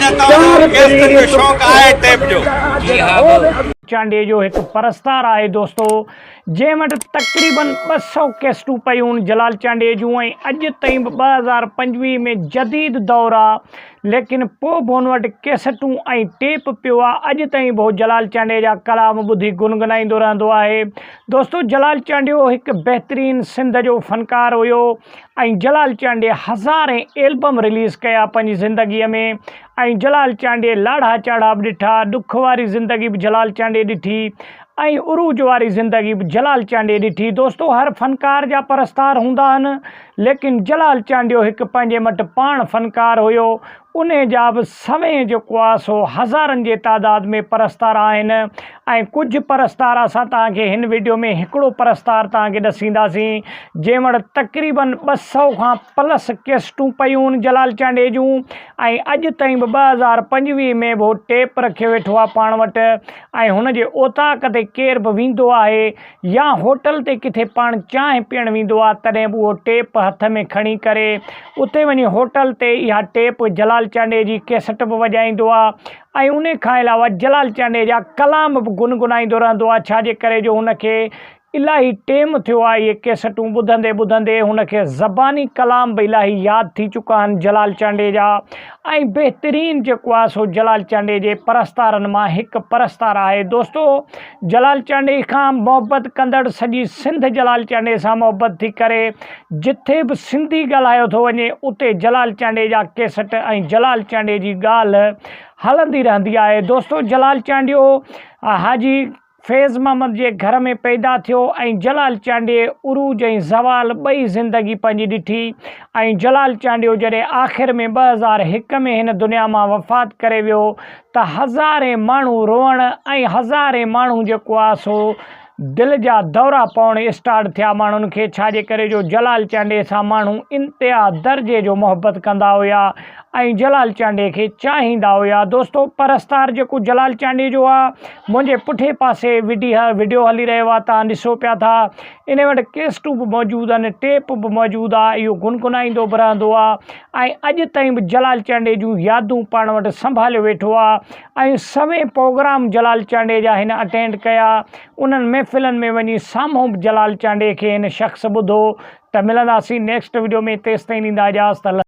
يا توهان کي ڪيسٽن جو شوق آهي ٽيپ جو؟ جي ها ڀائو. چانڊيي جو هڪ پرستار آهي دوستو جنهن وٽ تقريبن 200 ڪيسٽون پيون جلال چانڊيي جون ۽ اڄ تائين به 2025 ۾ جديد دور آ ليڪن پو به هن وٽ ڪيسٽون ۽ ٽيپ پيو آ اڄ تائين به هو جلال چانڊيي جا ڪلام ٻڌي گنگنائيندو رهندو آهي دوستو جلال چانڊيو هڪ بهترين سنڌ جو فنڪار هيو ۽ جلال چانڊيي هزارين ايلبم رليز ڪيا پنهنجي زندگيء ۾ ۽ جلال چانڊيي لاڙها چاڙها به ڏٺا، ڏک واري زندگي به جلال چانڊيي ڏٺي ۽ عروج واري زندگي به جلال چانڊيي ڏٺي. دوستو هر فنڪار جا پرستار هوندا آهن ليڪن جلال چانڊيو هڪ پنهنجي مٽ پاڻ فنڪار هيو انهي جا به سوين جيڪو آ سو هزارن جي تعداد ۾ پرستار آهن ۽ ڪجهه پرستار اسان توهان کي هن وڊيو ۾ هڪڙو پرستار توهان کي ڏسينداسين جنهن وٽ تقريبن 200 کان پلس ڪيسٽون پيون آهن جلال چانڊيي جون ۽ اڄ تائين به 2025 ۾ به هو ٽيپ رکيو ويٺو آ پاڻ وٽ ۽ هن جي اوطاق تي ڪير به ويندو آهي يا هوٽل تي ڪٿي پاڻ چانهه پيئڻ ويندو آ تڏهن به اهو ٽيپ هٿ ۾ کڻي ڪري اتي وڃي هوٽل تي اها ٽيپ جلال چانڊيي جي ڪيسٽ به وڄائيندو آ ۽ انهي کان علاوه جلال چانڊيي جا ڪلام به گنگنائيندو رهندو آ ڇا جي ڪري جو هن کي الاهي ٽيم ٿيو آ اهي ڪيسٽون ٻڌندي ٻڌندي هن کي زباني ڪلام به الاهي ياد ٿي چڪا آهن جلال چانڊيي جا ۽ بهترين جيڪو آ سو جلال چانڊيي جي پرستارن مان هڪ پرستار آهي دوستو جلال چانڊيي کان محبت ڪندڙ سڄي سنڌ جلال چانڊيي سان محبت ٿي ڪري جٿي به سنڌي ڳالهايو ٿو وڃي اتي جلال چانڊيي جا ڪيسٽ ۽ جلال چانڊيي جي ڳالهه هلندي رهندي آهي دوستو جلال چانڊيو حاجي فيض محمد جي گهر ۾ پيدا ٿيو ۽ جلال چانڊيي عروج ۽ زوال ٻئي زندگي پنهنجي ڏٺي ۽ جلال چانڊيو جڏهن آخر ۾ 2001 ۾ هن دنيا مان وفات ڪري ويو ته هزارين ماڻهو روئڻ ۽ هزارين ماڻهو جيڪو آ سو دل جا دورا پوڻ اسٽارٽ ٿيا ماڻهن کي ڇا جي ڪري جو جلال چانڊيي سان ماڻهو انتها درجي جو محبت ڪندا هيا ۽ جلال چانڊيي کي چاهيندا هيا دوستو پرستار جيڪو جلال چانڊيي جو آ منهنجي پٺي پاسي وڊيو هلي رهيو آ تان ڏسو پيا ٿا انهي وٽ ڪيسٽون به موجود آهن ٽيپ به موجود آ اهو گنگنائيندو به رهندو آ ۽ اڄ تائين به جلال چانڊيي جون يادون پاڻ وٽ سنڀاليو ويٺو آ ۽ سوين پوگرام جلال چانڊيي جا هن اٽينڊ ڪيا انهن محفلن ۾ وڃي سامهون به جلال چانڊيي کي هن شخص ٻڌو ته ملنداسين نيڪسٽ وڊيو ۾ تيستائين ڏيندا اجازت.